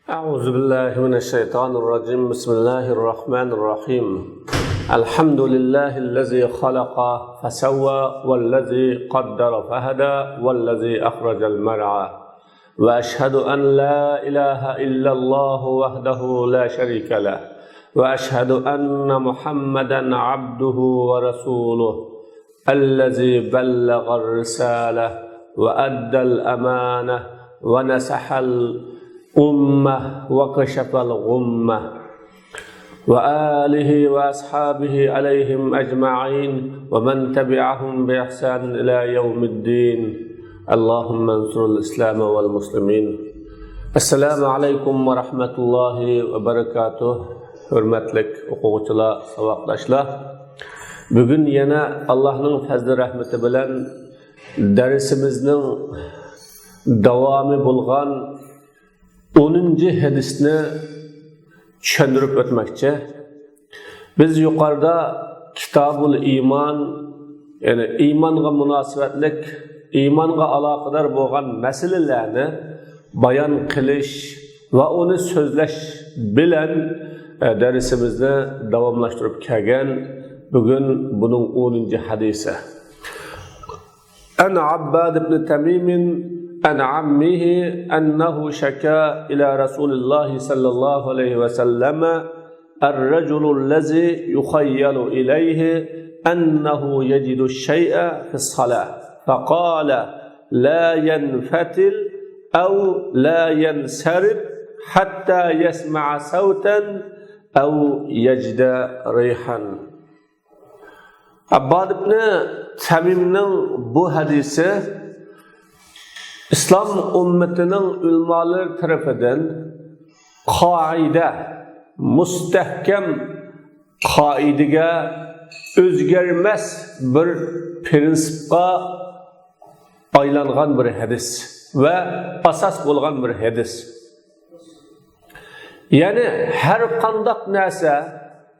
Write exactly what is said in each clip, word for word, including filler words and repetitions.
أعوذ بالله من الشيطان الرجيم. بسم الله الرحمن الرحيم. الحمد لله الذي خلق فسوى والذي قدر فهدى والذي أخرج المرعى. وأشهد أن لا إله إلا الله وحده لا شريك له. وأشهد أن محمدا عبده ورسوله. الذي بلغ الرسالة وأدى الأمانة ونصح الأمة وكشف الغمة. وآله وأصحابه عليهم أجمعين ومن تبعهم بإحسان إلى يوم الدين. اللهم انصر الإسلام والمسلمين. السلام عليكم ورحمة الله وبركاته. ھۆرمەتلىك ئوقۇغۇچىلار، ساۋاقداشلار. بۈگۈن يەنە ئاللاھنىڭ پەزلى رەھمىتى بىلەن دەرسىمىزنىڭ داۋامى بولغان ئونىنچى ھەدىسنى چۈشەندۈرۈپ ئۆتمەكچى. بىز يۇقىرىدا كىتابۇل ئىمان، يەنى ئىمانغا مۇناسىۋەتلىك، ئىمانغا ئالاقىدار بولغان مەسىلىلەرنى بايان قىلىش ۋە ئۇنى سۆزلەش بىلەن، ئە، دەرسىمىزنى داۋاملاشتۇرۇپ كەلگەن. بۈگۈن بۇنىڭ ئونىنچى ھەدىسى. عن عباد بن تميم عن عمه أنه شكا إلى رسول الله صلى الله عليه وسلم الرجل الذي يخيل إليه أنه يجد الشيء في الصلاة، فقال: لا ينفتل أو لا ينصرف حتى يسمع صوتا أو يجد ريحا. ئابباد ئىبنى تەمىمنىڭ بۇ ھەدىسى ئىسلام ئۈممىتىنىڭ ئۆلىمالىرى تەرىپىدىن قائىدە، مۇستەھكەم قائىدىگە، ئۆزگەرمەس بىر پىرىنسىپقا ئايلانغان بىر ھەدىس ۋە ئاساس بولغان بىر ھەدىس. يەنى ھەر قانداق نەرسە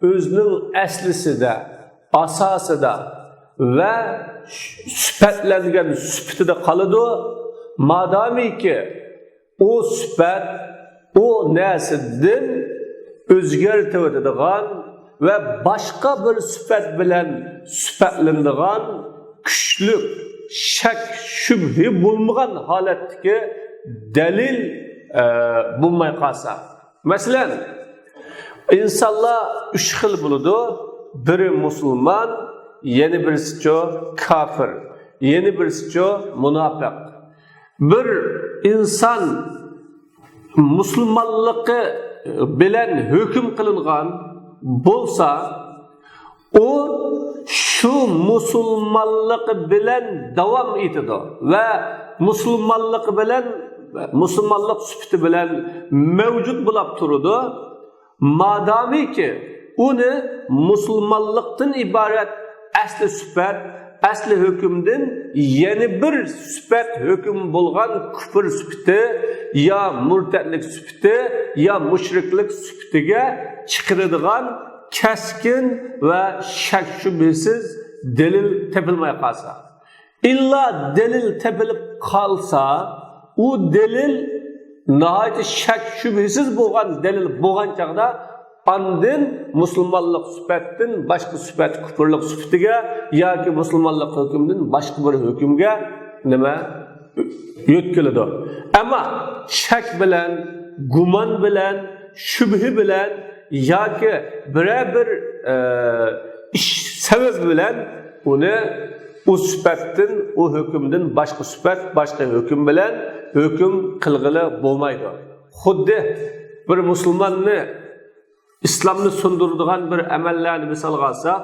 ئۆزىنىڭ ئەسلىسىدە، ئاساسىدا ۋە سۈپەتلەنگەن سۈپىتىدە قالىدۇ. مادامىكى ئۇ سۈپەت ئۇ نەرسىدىن ئۆزگەرتىۋېتىدىغان ۋە باشقا بىر سۈپەت بىلەن سۈپەتلىنىدىغان كۈچلۈك، شەك، شۈبھە بولمىغان ھالەتتىكى دەلىل، ئە، بولماي قالسا. مەسىلەن، ئىنسانلار ئۈچ خىل بولىدۇ. بىرى مۇسۇلمان، يەنە بىرسىچۇ كاپىر، يەنە بىرسىچۇ مۇناپىق. بىر ئىنسان مۇسۇلمانلىقى بىلەن ھۆكۈم قىلىنغان بولسا، ئۇ شۇ مۇسۇلمانلىقى بىلەن داۋام ئېتىدۇ ۋە مۇسۇلمانلىقى بىلەن، مۇسۇلمانلىق سۈپىتى بىلەن مەۋجۇت بولاپ تۇرىدۇ. مادامىكى ئۇنى مۇسۇلمانلىقتىن ئىبارەت ئەسلى سۈپەت، ئەسلى ھۆكۈمدىن يەنە بىر سۈپەت ھۆكۈم بولغان كۇپۇر سۈپىتى يا مۇرتەتلىك سۈپىتى يا مۇشرىكلىق سۈپىتىگە چىقىرىدىغان كەسكىن ۋە شەك-شۈبھىسىز دەلىل تېپىلماي قالسا. ئىللا دەلىل تېپىلىپ قالسا، ئۇ دەلىل ناھايىتى شەك-شۈبھىسىز بولغان دەلىل بولغان چاغدا، ئاندىن مۇسۇلمانلىق سۈپەتتىن باشقا سۈپەت، كۇپۇرلۇق سۈپىتىگە ياكى مۇسۇلمانلىق ھۆكمىدىن باشقا بىر ھۆكۈمگە نېمە يۆتكىلىدۇ. ئەمما شەك بىلەن، گۇمان بىلەن، شۈبھە بىلەن ياكى بىرەر بىر، ئە، ئىش سەۋەبى بىلەن ئۇنى ئۇ سۈپەتتىن، ئۇ ھۆكۈمدىن باشقا سۈپەت، باشقا ھۆكۈم بىلەن ھۆكۈم قىلغىلى بولمايدۇ. خۇددى بىر مۇسۇلماننى ئىسلامنى سۇندۇرىدىغان بىر ئەمەللەرنى مىسالغا ئالساق،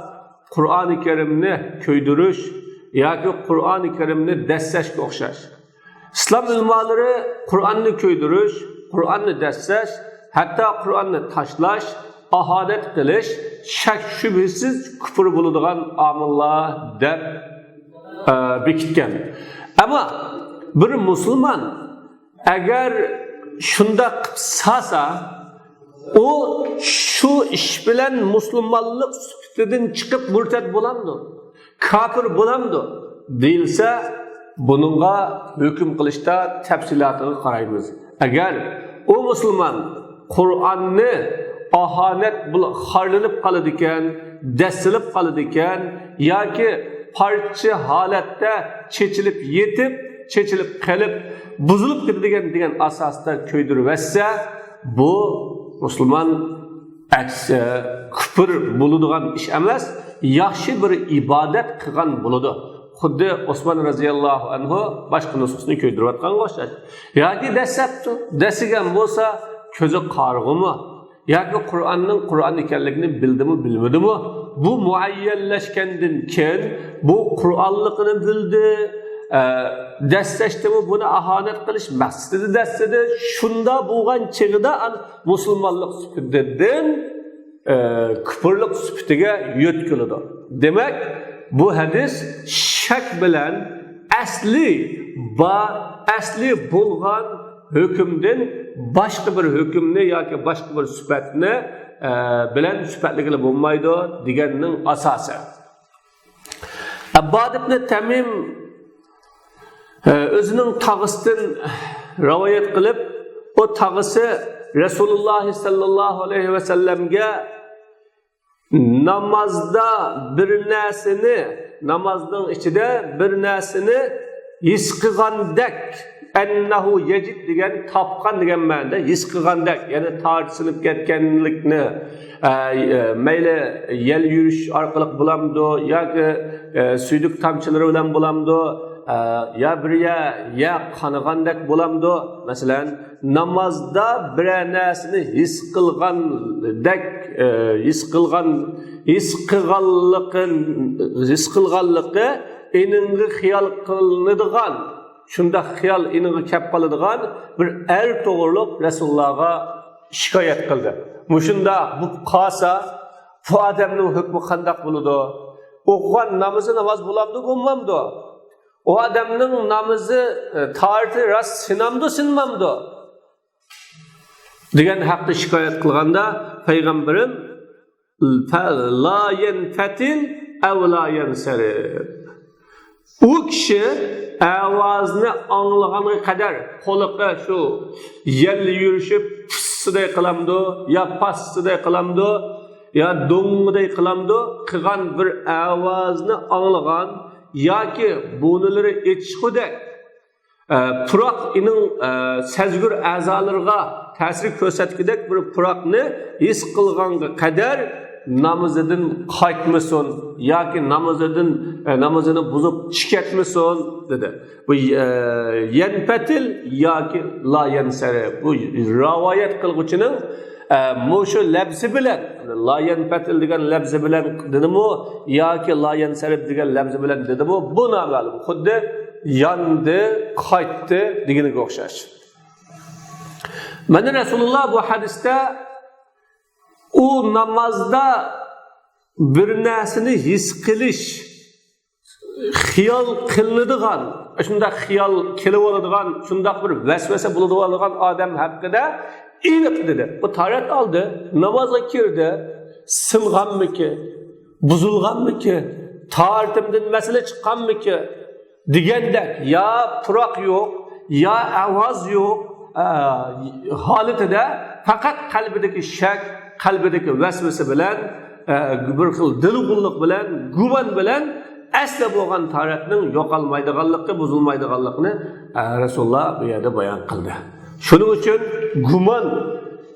قۇرئانى كەرىمنى كۆيدۈرۈش ياكى قۇرئانى كەرىمنى دەسسەشكە ئوخشاش. ئىسلام ئۆلىمالىرى قۇرئاننى كۆيدۈرۈش، قۇرئاننى دەسسەش، ھەتتا قۇرئاننى تاشلاش، ئاھانەت قىلىش شەك-شۈبھىسىز كۇپۇر بولىدىغان ئامىللار دەپ، ئە، بېكىتكەن. ئەمما بىر مۇسۇلمان ئەگەر شۇنداق قىلىپ سالسا، ئۇ شۇ ئىش بىلەن مۇسۇلمانلىق سۈپىتىدىن چىقىپ مۇرتەت بولامدۇ؟ كاپىر بولامدۇ؟ دېيىلسە، بۇنىڭغا ھۆكۈم قىلىشتا تەپسىلاتىغا قارايمىز. ئەگەر ئۇ مۇسۇلمان قۇرئاننى ئاھانەت بىل-، خارلىنىپ قالىدىكەن، دەسسىلىپ قالىدىكەن ياكى پارچە ھالەتتە چېچىلىپ يېتىپ، چېچىلىپ قېلىپ، بۇزۇلۇپ كېتىدىكەن دېگەن ئاساستا كۆيدۈرۈۋەتسە، بۇ مۇسۇلمان ئەكس-، ئە، كۇپۇر بولىدىغان ئىش ئەمەس، ياخشى بىر ئىبادەت قىلغان بولىدۇ. خۇددى ئوسمان رەزىياللاھۇ ئەنھۇ باشقا نۇسخىسىنى كۆيدۈرۈۋاتقانغا ئوخشاش. ياكى دەسسەپتۇ، دەسسىگەن بولسا كۆزى قارىغۇمۇ؟ ياكى قۇرئاننىڭ قۇرئان ئىكەنلىكىنى بىلدىمۇ، بىلمىدىمۇ؟ بۇ مۇئەييەنلەشكەندىن كېيىن بۇ قۇرئانلىقىنى بىلدى، ئە، دەسسەشتىمۇ بۇنى ئاھانەت قىلىش مەقسىتىدە دەسسىدى. شۇنداق بولغان چېغىدا ئان-، مۇسۇلمانلىق سۈپىتىدىن، ئە، كۇپۇرلۇق سۈپىتىگە يۆتكىلىدۇ. دېمەك، بۇ ھەدىس شەك بىلەن ئەسلى بار، ئەسلى بولغان ھۆكۈمدىن باشقا بىر ھۆكۈمنى ياكى باشقا بىر سۈپەتنى، ئە، بىلەن سۈپەتلىگىلى بولمايدۇ دېگەننىڭ ئاساسى. ئەبباد ئىبنى تەمىم، ئە، ئۆزىنىڭ تاغىسىدىن رىۋايەت قىلىپ، ئۇ تاغىسى رەسۇلۇللاھ سەللەللاھۇ ئەلەيھى ۋەسەللەمگە نامازدا بىر نەرسىنى، نامازنىڭ ئىچىدە بىر نەرسىنى ھېس قىلغاندەك، ئەننەھۇ يەجىد دېگەن تاپقان دېگەن مەنىدە، ھېس قىلغاندەك، يەنى تارتىشىپ كەتكەنلىكنى، ئە، ئە، مەيلى يەل يۈرۈش ئارقىلىق بولامدۇ ياكى، ئە، سۈيدۈك تامچىلىرى بىلەن بولامدۇ، ئە، يا بىر يە-، يە قانىغاندەك بولامدۇ؟ مەسىلەن، نامازدا بىرەر نەرسىنى ھېس قىلغاندەك، ئە، ھېس قىلغان، ھېس قىلغانلىقى، ھېس قىلغانلىقى ئېنىڭغا خىيال قىلىنىدىغان، شۇنداق خىيال ئېنىڭغا كەپ قالىدىغان بىر ئەر توغرۇلۇق رەسۇلۇللاھقا شىكايەت قىلدى. مۇشۇنداق بولۇپ قالسا، بۇ ئادەمنىڭ ھۆكمى قانداق بولىدۇ؟ ئوقۇغان نامىزى ناماز بولامدۇ، بولمامدۇ؟ ئۇ ئادەمنىڭ نامىزى، ئە، تارىتى راست سىنامدۇ، سىنمامدۇ؟ دېگەن ھەقتە شىكايەت قىلغاندا پەيغەمبىرىم، «لا يەنپەتىل ئەۋ لا يەنسەرىپ.» ئۇ كىشى ئاۋازنى ئاڭلىغانغا قەدەر، قۇلىقى شۇ يەل يۈرۈشۈپ پۇسسىدەي قىلامدۇ، يا پاسسىدەي قىلامدۇ، يا دوڭغىدەي قىلامدۇ، قىلغان بىر ئاۋازنى ئاڭلىغان ياكى بۇرنىلىرى ئېچىشقۇدەك، ئە، پۇراق ئېنىڭ، ئە، سەزگۈر ئەزالىرىغا تەسىر كۆرسەتكۈدەك بىر پۇراقنى ھېس قىلغانغا قەدەر نامىزىدىن قايتمىسۇن ياكى نامىزىدىن، ئە، نامىزىنى بۇزۇپ چىقىۋەتمىسۇن، دېدى. بۇ، ئە، يەنپەتىل ياكى لا يەنسەرىپ، بۇ رىۋايەت قىلغۇچىنىڭ، ئە، مۇشۇ لەپزى بىلەن، لا يەنپەتىل دېگەن لەپزى بىلەن دېدىمۇ ياكى لا يەنسەرىپ دېگەن لەپزى بىلەن دېدىمۇ، بۇ نامەلۇم. خۇددى ياندى، قايتتى دېگىنىگە ئوخشاش. مانا رەسۇلۇللا بۇ ھەدىستە ئۇ نامازدا بىر نەرسىنى ھېس قىلىش، خىيال قىلىنىدىغان، شۇنداق خىيال كېلىۋالىدىغان، شۇنداق بىر ۋەسۋەسە بولىدىغان ئادەم ھەققىدە ئېنىق دېدى. ئۇ تاھارەت ئالدى، نامازغا كىردى، سىنغانمىكى، بۇزۇلغانمىكى، تاھارىتىمدىن مەسىلە چىققانمىكى دېگەندەك، يا پۇراق يوق، يا ئاۋاز يوق، ئە، ھالىتىدە پەقەت قەلبىدىكى شەك، قەلبىدىكى ۋەسۋەسە بىلەن، ئە، بىر خىل دىلغۇنلۇق بىلەن، گۇمان بىلەن ئەسلى بولغان تاھارەتنىڭ يوقالمايدىغانلىقى، بۇزۇلمايدىغانلىقىنى، ئە، رەسۇلۇللا بۇ يەردە بايان قىلدى. شۇنىڭ ئۈچۈن گۇمان،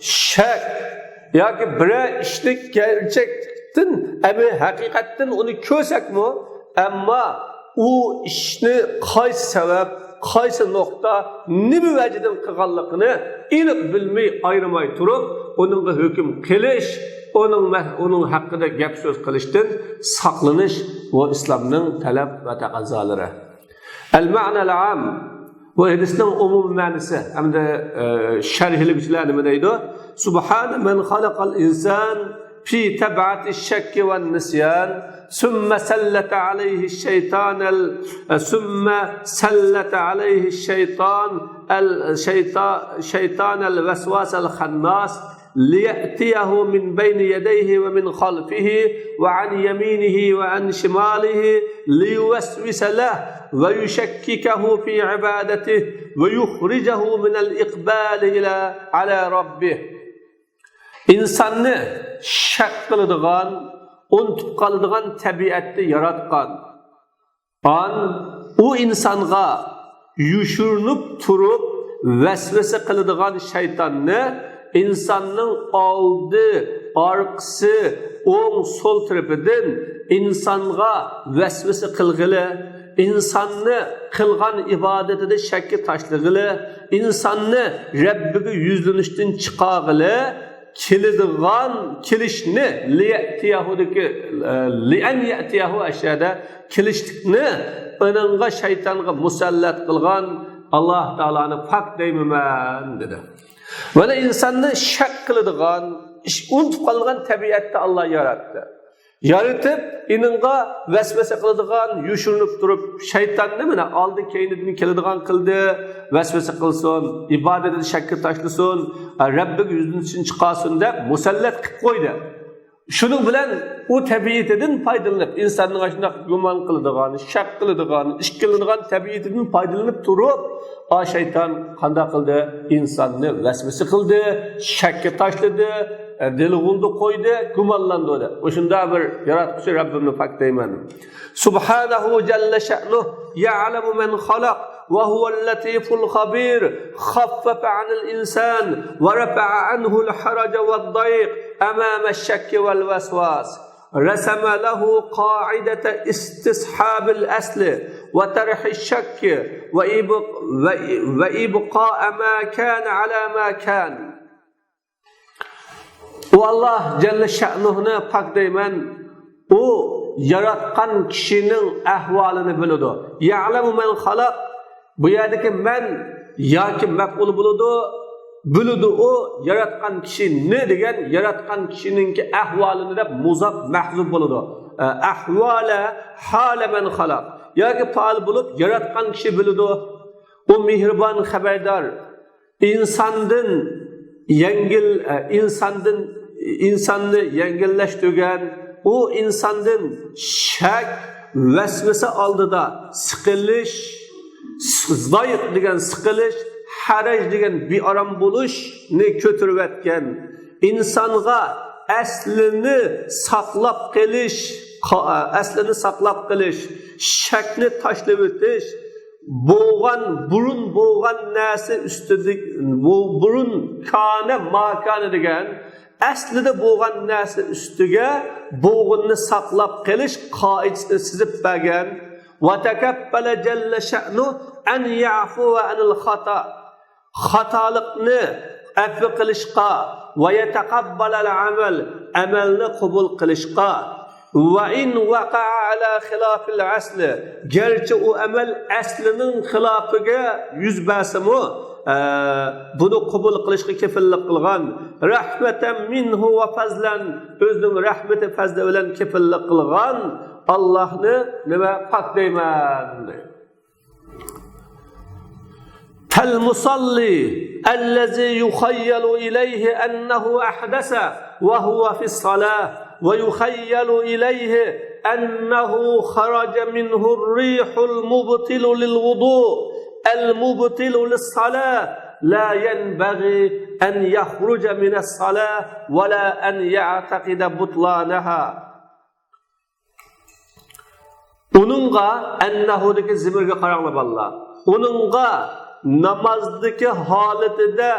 شەك ياكى بىرەر ئىشنى گەرچەكتىن، ئەمەلىي ھەقىقەتتىن ئۇنى كۆرسەكمۇ، ئەمما ئۇ ئىشنى قايسى سەۋەب، قايسى نۇقتا، نېمە ۋەجىدىن قىلغانلىقىنى ئېنىق بىلمەي، ئايرىماي تۇرۇپ، ئۇنىڭغا ھۆكۈم قىلىش، ئۇنىڭ مە-، ئۇنىڭ ھەققىدە گەپ سۆز قىلىشتىن ساقلىنىش، بۇ ئىسلامنىڭ تەلەپ ۋە تەقەززالىرى. ئەل مەنەل ئام، بۇ ھەدىسنىڭ ئومۇمىي مەنىسى ھەمدە، ئە، شەرھلىگۈچىلەر نېمە دەيدۇ؟ سۇبھانە مەن خەلەقەل ئىنسان في تبعة الشك والنسيان، ثم سلط عليه الشيطان ال-، ثم سلط عليه الشيطان ال-، شيطا-، شيطان الوسواس الخناس. ليأتيه من بين يديه ومن خلفه وعن يمينه وعن شماله ليوسوس له ويشككه في عبادته ويخرجه من الإقبال إلى على ربه. ئىنساننى شەك قىلىدىغان، ئۇنتۇپ قالىدىغان تەبىئەتتە ياراتقان. ئان ئۇ ئىنسانغا يوشۇرۇنۇپ تۇرۇپ ۋەسۋەسە قىلىدىغان شەيتاننى ئىنساننىڭ ئالدى، ئارقىسى، ئوڭ، سول تەرىپىدىن ئىنسانغا ۋەسۋەسە قىلغىلى، ئىنساننى قىلغان ئىبادىتىدە شەككە تاشلىغىلى، ئىنساننى رەببىگە يۈزلىنىشتىن چىقارغىلى، كېلىدىغان، كېلىشنى، لىيەتىيەھۇدىكى، ئە، لىئەن يەتىيەھۇ ئەشەدە كېلىشلىكنى ئۇنىڭغا، شەيتانغا مۇسەللەت قىلغان ئاللاھ تائالانى پاك دەيمەن دېدى. مانا ئىنساننى شەك قىلىدىغان، ئىش، ئۇنتۇپ قالىدىغان تەبىئەتتە ئاللاھ ياراتتى. يارىتىپ، ئېنىڭغا ۋەسۋەسە قىلىدىغان، يوشۇرۇنۇپ تۇرۇپ، شەيتاننى مانا ئالدى كەينىدىن كېلىدىغان قىلدى، ۋەسۋەسە قىلسۇن، ئىبادىتىدە شەككە تاشلىسۇن، رەببىگە يۈزلىنىشتىن چىقارسۇن دەپ مۇسەللەت قىلىپ قويدى. شۇنىڭ بىلەن ئۇ تەبىئىتىدىن پايدىلىنىپ، ئىنساننىڭ ئاشۇنداق گۇمان قىلىدىغان، شەك قىلىدىغان، ئىككىلىنىدىغان تەبىئىتىدىن پايدىلىنىپ تۇرۇپ، ئا شەيتان قانداق قىلدى؟ ئىنساننى ۋەسۋەسە قىلدى، شەككە تاشلىدى، دىلغۇلدا قويدى، گۇمانلاندۇردى. ئۇشۇنداق بىر ياراتقۇچى رەببىمنى پاك دەيمەن. سبحانه جل شأنه يعلم من خلق وهو اللطيف الخبير، خفف عن الإنسان ورفع عنه الحرج والضيق أمام الشك والوسواس، رسم له قاعدة استصحاب الأصل وطرح الشك وإبق-، وإ-، وإبقاء ما كان على ما كان. ئۇ ئاللاھ جەللە شەئنۇھنى پاك دەيمەن. ئۇ ياراتقان كىشىنىڭ ئەھۋالىنى بىلىدۇ. يەئلەمۇ مەن خەلەق. بۇ يەردىكى مەن ياكى مەپئۇل بولىدۇ. بىلىدۇ ئۇ ياراتقان كىشىنى دېگەن، ياراتقان كىشىنىڭكى ئەھۋالىنى دەپ مۇزاپ مەھزۇپ بولىدۇ. ئە، ئەھۋالە، ھالە مەن خەلەق. ياكى پائىل بولۇپ ياراتقان كىشى بىلىدۇ. ئۇ مېھرىبان، خەۋەردار. ئىنساندىن يەڭگىل، ئىنساندىن، ئىنساننى يەڭگىللەشتۈرگەن، ئۇ ئىنساندىن شەك، ۋەسۋەسە ئالدىدا سىقىلىش، زايىق دېگەن سىقىلىش، ھەرەج دېگەن بىئارام بولۇشنى كۆتۈرۈۋەتكەن، ئىنسانغا ئەسلىنى ساقلاپ قېلىش، قا-، ئەسلىنى ساقلاپ قېلىش، شەكنى تاشلىۋېتىش، بولغان، بۇرۇن بولغان نەرسە ئۈستىدە، بۇ، بۇرۇن كانە ما كانە دېگەن، ئەسلىدە بولغان نەرسە ئۈستىگە بولغىنىنى ساقلاپ قېلىش قائىدىسىنى سىزىپ بەرگەن. وتكفل جل شأنه أن يعفو عن الخطأ. خاتالىقنى ئەپۇ قىلىشقا، ويتقبل العمل، ئەمەلنى قوبۇل قىلىشقا، وإن وقع على خلاف الأصل، گەرچە ئۇ ئەمەل ئەسلىنىڭ خىلاپىگە يۈز بەرسىمۇ، ئە، بۇنى قوبۇل قىلىشقا كېپىللىك قىلغان، رحمة منه وفضلا، ئۆزىنىڭ رەھمىتى، پەزلى بىلەن كېپىللىك قىلغان ئاللاھنى نېمە، پاك دەيمەن. كالمصلي الذي يخيل إليه أنه أحدث وهو في الصلاة، ويخيل إليه أنه خرج منه الريح المبطل للوضوء، المبطل للصلاة، لا ينبغي أن يخرج من الصلاة ولا أن يعتقد بطلانها. ئۇنىڭغا، ئەننەھۇدىكى زىمىرگە قاراڭلار، بالىلار. ئۇنىڭغا نامازدىكى ھالىتىدە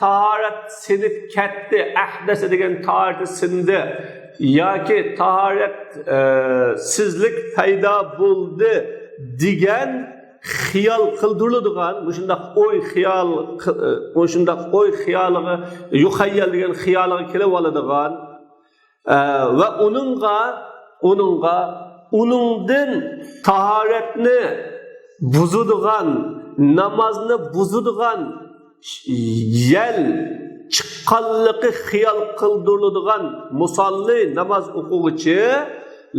تاھارەت سىنىپ كەتتى، ئەھدەسە دېگەن تاھارىتى سىندى ياكى تاھارەت، ئە، سىزلىك پەيدا بولدى دېگەن خىيال قىلدۇرۇلىدىغان، مۇشۇنداق ئوي خىيال، مۇشۇنداق ئوي خىيالىغا، يۇخەييەل دېگەن خىيالىغا كېلىۋالىدىغان، ئە، ۋە ئۇنىڭغا، ئۇنىڭغا، ئۇنىڭدىن تاھارەتنى بۇزىدىغان، نامازنى بۇزىدىغان يەل چىققانلىقى خىيال قىلدۇرۇلىدىغان مۇساللى، ناماز ئوقۇغۇچى،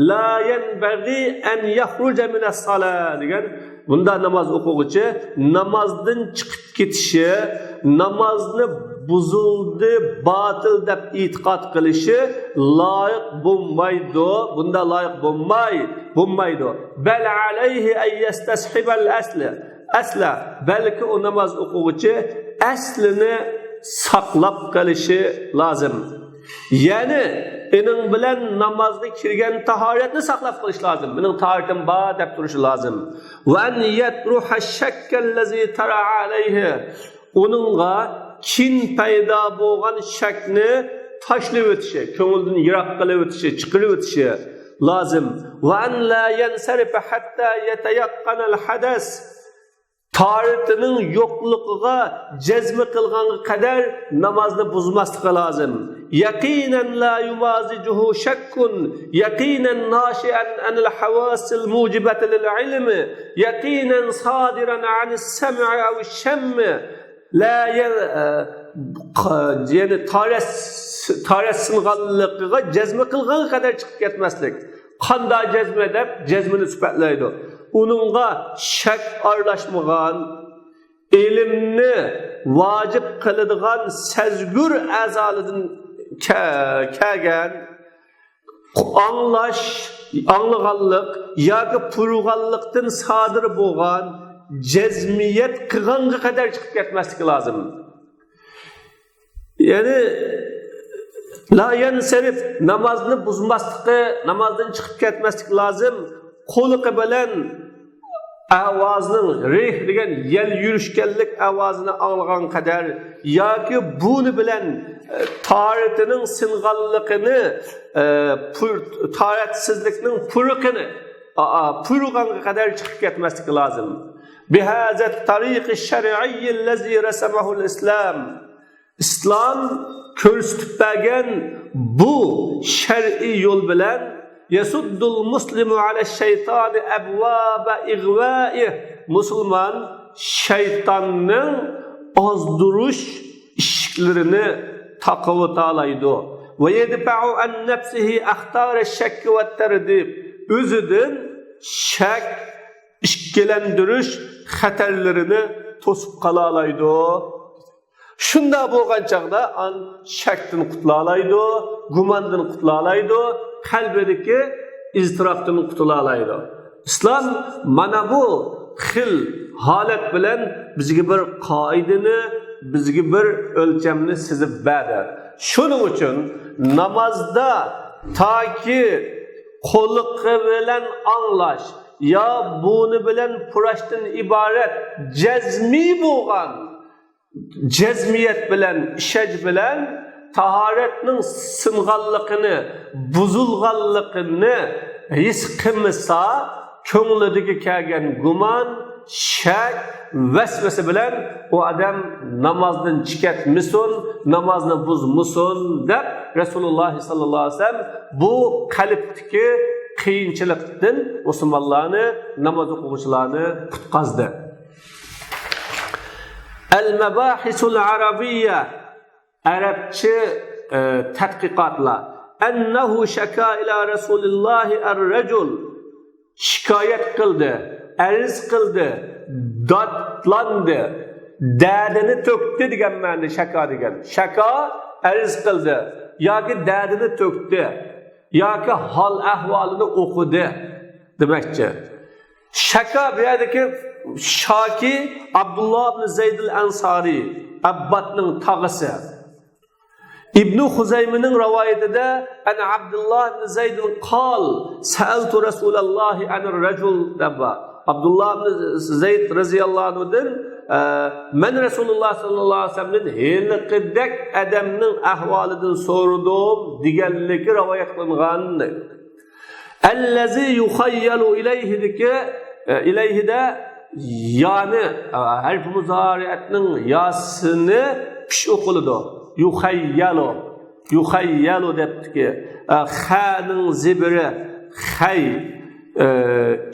لا ينبغي أن يخرج من الصلاة دېگەن، بۇنداق ناماز ئوقۇغۇچى نامازدىن چىقىپ كېتىشى، نامازنى بۇزۇلدى، باتىل دەپ ئېتىقاد قىلىشى لايىق بولمايدۇ. بۇندا لايىق بولماي، بولمايدۇ. بەل ئەلەيھى ئەن يەستەسھىبەل ئەسلە. ئەسلە، بەلكى ئۇ ناماز ئوقۇغۇچى ئەسلىنى ساقلاپ قېلىشى لازىم. يەنى ئېنىڭ بىلەن نامازغا كىرگەن تاھارەتنى ساقلاپ قېلىش لازىم. مېنىڭ تاھارىتىم بار دەپ تۇرۇشى لازىم. ۋە ئەن يەترۇھە شەككەللەزى تەرا ئەلەيھى. ئۇنىڭغا كېيىن پەيدا بولغان شەكنى تاشلىۋېتىشى، كۆڭلىدىن يىراق قىلىۋېتىشى، چىقىرىۋېتىشى لازىم. ۋە ئەن لا يەنسەرىفە ھەتتا يەتەيەققەنەل ھەدەس. تاھارىتىنىڭ يوقلۇقىغا جەزمە قىلغانغا قەدەر نامازنى بۇزماسلىقى لازىم. يەقىنەن لا يۇمازىجۇھۇ شەككۇن، يەقىنەن ناشىئەن ئەنىل ھەۋاسىل مۇجىبەتى لىل ئىلمى، يەقىنەن سادىرەن ئەنىس سەمئى ئەۋ شەممى. لا يەن-، ئە، قا-، يەنى تاھارەت، تاھارەت سىنغانلىقىغا جەزمە قىلغانغا قەدەر چىقىپ كەتمەسلىك. قانداق جەزمە دەپ جەزمىنى سۈپەتلەيدۇ. ئۇنىڭغا شەك ئارىلاشمىغان، ئىلىمنى ۋاجىپ قىلىدىغان سەزگۈر ئەزالىدىن كە-، كەلگەن، ئاڭلاش، ئاڭلىغانلىق ياكى پۇرىغانلىقتىن سادىر بولغان جەزمىيەت قىلغانغا قەدەر چىقىپ كەتمەسلىكى لازىم. يەنى لا يەنسەرىف، نامازنى بۇزماسلىقى، نامازدىن چىقىپ كەتمەسلىكى لازىم. قۇلىقى بىلەن ئاۋازنىڭ، رىھ دېگەن يەل يۈرۈشكەنلىك ئاۋازىنى ئاڭلىغان قەدەر ياكى بۇنى بىلەن، ئە، تاھارىتىنىڭ سىنغانلىقىنى، ئە، پۇر-، تاھارەتسىزلىكنىڭ پۇرىقىنى، ئا-، ئا-، پۇرىغانغا قەدەر چىقىپ كەتمەسلىكى لازىم. بىھازا تەرىقى شەرئىي لەزى رەسەمەھۇل ئىسلام. ئىسلام كۆرسىتىپ بەرگەن بۇ شەرئىي يول بىلەن يەسۇددۇل مۇسلىمۇ ئەلە شەيتانى ئەبۋابە ئىغۋائىھ، مۇسۇلمان شەيتاننىڭ ئازدۇرۇش ئىشىكلىرىنى تاقىۋېتالايدۇ. ۋە يەدفەئۇ ئەن نەپسىھى ئەختارە شەككى ۋە تەردىب، ئۆزىدىن شەك، ئىككىلەندۈرۈش خەتەرلىرىنى توسۇپ قالالايدۇ. شۇنداق بولغان چاغدا ئان شەكتىن قۇتۇلالايدۇ، گۇماندىن قۇتۇلالايدۇ، قەلبىدىكى ئىزتىراپتىن قۇتۇلالايدۇ. ئىسلام مانا بۇ خىل ھالەت بىلەن بىزگە بىر قائىدىنى، بىزگە بىر ئۆلچەمنى سىزىپ بەردى. شۇنىڭ ئۈچۈن نامازدا تاكى قۇلىقى بىلەن ئاڭلاش يا بۇرنى بىلەن پۇراشتىن ئىبارەت جەزمىي بولغان جەزمىيەت بىلەن، ئىشەنچ بىلەن تاھارەتنىڭ سىنغانلىقىنى، بۇزۇلغانلىقىنى ھېس قىلمىسا، كۆڭلىدىكى كەلگەن گۇمان، شەك، ۋەسۋەسە بىلەن ئۇ ئادەم نامازدىن چىقىۋەتمىسۇن، نامازنى بۇزمىسۇن دەپ، رەسۇلۇللاھ ساللاللاھۇ ئەلەيھى ۋەسەللەم بۇ قەلبتىكى قىيىنچىلىقتىن مۇسۇلمانلارنى، ناماز ئوقۇغۇچىلارنى قۇتقازدى. ئەل مەباھىسۇل ئەرەبىيە، ئەرەبچە، ئە، تەتقىقاتلار. ئەننەھۇ شەكا ئىلا رەسۇلىللاھى ئەر رەجۇل، شىكايەت قىلدى، ئەرز قىلدى، دادلاندى، دەردىنى تۆكتى دېگەن مەنىدە شەكا دېگەن. شەكا ئەرز قىلدى ياكى دەردىنى تۆكتى ياكى ھال ئەھۋالىنى ئوقۇدى دېمەكچى. شەكا بۇ يەردىكى شاكى ئابدۇللا ئىبن زەيدىل ئەنسارى، ئەببادنىڭ تاغىسى. ئىبنۇ خۇزەيمىنىڭ رىۋايىتىدە، ئەن ئابدۇللا ئىبن زەيدىن قال، سەئەلتۇ رەسۇلەللاھى ئەنىر رەجۇل دەپ بار. ئابدۇللا ئىبن زەيد رەزىيەللاھۇ ئەنھۇدىن، ئە، مەن رەسۇلۇللا ساللاللاھۇ ئەلەيھى ۋەسەللەمدىن ھېلىقىدەك ئادەمنىڭ ئەھۋالىدىن سورىدىم دېگەنلىكى رىۋايەت قىلىنغان. ئەللەزى يۇخەييەلۇ ئىلەيھىدىكى، ئە، ئىلەيھىدە يانى، ئە، ھەرپى مۇزارىئەتنىڭ ياسىنى پىش ئوقۇلىدۇ. يۇخەييەلۇ، يۇخەييەلۇ دەپتىكى، ئە، خەنىڭ زېبىرى خەي، ئە،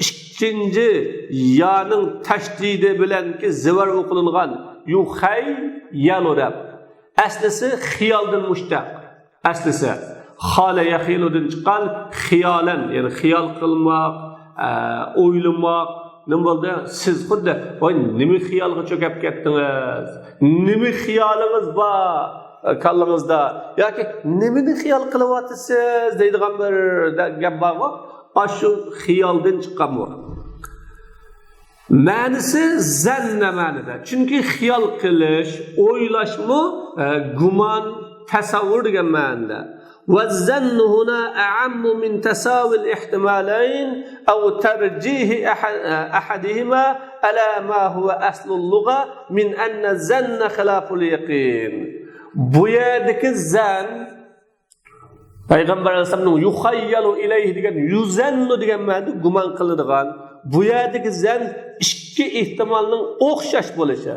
ئىككىنچى يانىڭ تەشدىدى بىلەنكى زىۋەر ئوقۇلۇنغان. يۇخەييەلۇ دەپ. ئەسلىسى خىيالدىن مۇشتەق. ئەسلىسى خالە يەخىلۇدىن چىققان خىيالەن، يەنى خىيال قىلماق، ئە، ئويلىماق، نېمە بولدى؟ سىز خۇددى، ۋاي، نېمە خىيالغا چۆكۈپ كەتتىڭىز؟ نېمە خىيالىڭىز بار كاللىڭىزدا؟ ياكى نېمىنى خىيال قىلىۋاتىسىز دەيدىغان بىر گەپ بارغۇ، ئاشۇ خىيالدىن چىققان بۇ. مەنىسى زەننە مەنىدە. چۈنكى خىيال قىلىش، ئويلاشمۇ، ئە، گۇمان، تەسەۋۋۇر دېگەن مەنىدە. والظن هنا أعم من تساوي الاحتمالين أو ترجيح أح-، أحدهما على ما هو أصل اللغة من أن الظن خلاف اليقين. بۇ يەردىكى زەن، پەيغەمبەر ئەلەيھىسسالامنىڭ يۇخەييەلۇ ئىلەيھى دېگەن، يۇزەننۇ دېگەن مەنىدە گۇمان قىلىنىدىغان. بۇ يەردىكى زەن ئىككى ئېھتىمالنىڭ ئوخشاش بولۇشى.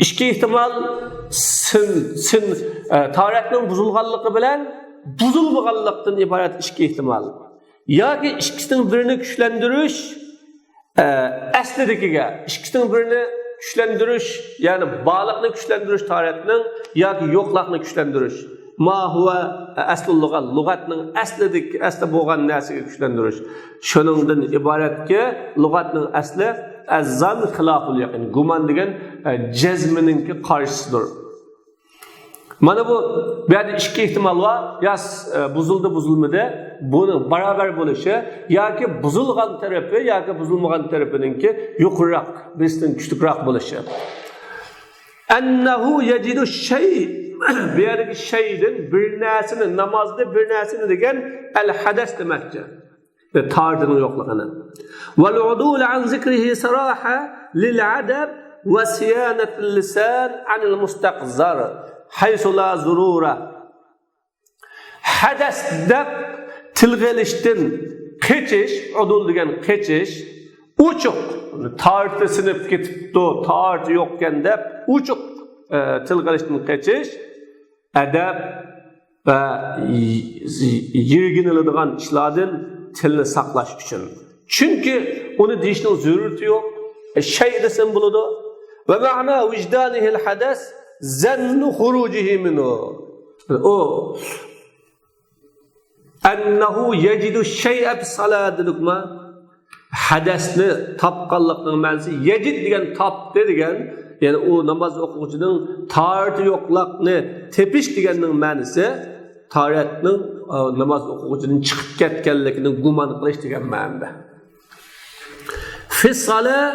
ئىككى ئېھتىمال سىن، سىن، ئە، تاھارەتنىڭ بۇزۇلغانلىقى بىلەن بۇزۇلمىغانلىقتىن ئىبارەت ئىككى ئېھتىمال. ياكى ئىككىسىنىڭ بىرىنى كۈچلەندۈرۈش، ئە، ئەسلىدىكىگە، ئىككىسىنىڭ بىرىنى كۈچلەندۈرۈش، يەنى بارلىقنى كۈچلەندۈرۈش تاھارەتنىڭ ياكى يوقلۇقنى كۈچلەندۈرۈش. ما ھۇۋە ئەسلۇل لۇغەت، لۇغەتنىڭ ئەسلىدىكى، ئەسلى بولغان نەرسىگە كۈچلەندۈرۈش. شۇنىڭدىن ئىبارەتكى، لۇغەتنىڭ ئەسلى ئەززان خىلاپۇل يەقىن، گۇمان دېگەن، ئە، جەزمىنىڭكى قارشىسىدۇر. مانا بۇ، بۇ يەردە ئىككى ئېھتىمال بار. يا س-، ئە، بۇزۇلدى، بۇزۇلمىدى. بۇنىڭ باراۋەر بولۇشى ياكى بۇزۇلغان تەرىپى ياكى بۇزۇلمىغان تەرىپىنىڭكى يۇقىرىراق، بىرسىدىن كۈچلۈكرەك بولۇشى. ئەننەھۇ يەجىدۇ شەي. بۇ يەردىكى شەيدىن بىر نەرسىنى، نامازدا بىر نەرسىنى دېگەن ئەل ھەدەس دېمەكچى. تاھارىتىنىڭ يوقلۇقىنى. والعدول عن ذكره صراحة للأدب وصيانة اللسان عن المستقذر حيث لا ضرورة. ھەدەس دەپ تىلغا ئېلىشتىن قېچىش، ئۇدۇل دېگەن قېچىش، ئوچۇق، تاھارىتى سىنىپ كېتىپتۇ، تاھارىتى يوقكەن دەپ ئوچۇق، ئە، تىلغا ئېلىشتىن قېچىش، ئەدەپ ۋە ي-، يىرگىنىلىدىغان ئىشلاردىن تىلنى ساقلاش ئۈچۈن. چۈنكى ئۇنى دېيىشنىڭ زۆرۈرىيىتى يوق. ئە، شەي دېسەم بولىدۇ. ومعنى وجدانه الحدث ظن خروجه منه. ئۇ، أنه يجد الشيء في الصلاة دېدۇقما؟ ھەدەسنى تاپقانلىقنىڭ مەنىسى، يەجىد دېگەن تاپتى دېگەن، يەنى ئۇ ناماز ئوقۇغۇچىنىڭ تاھارىتى يوقلۇقنى تېپىش دېگەننىڭ مەنىسى تاھارەتنىڭ، ئا، ناماز ئوقۇغۇچىنىڭ چىقىپ كەتكەنلىكىنى گۇمان قىلىش دېگەن مەنىدە. في الصلاة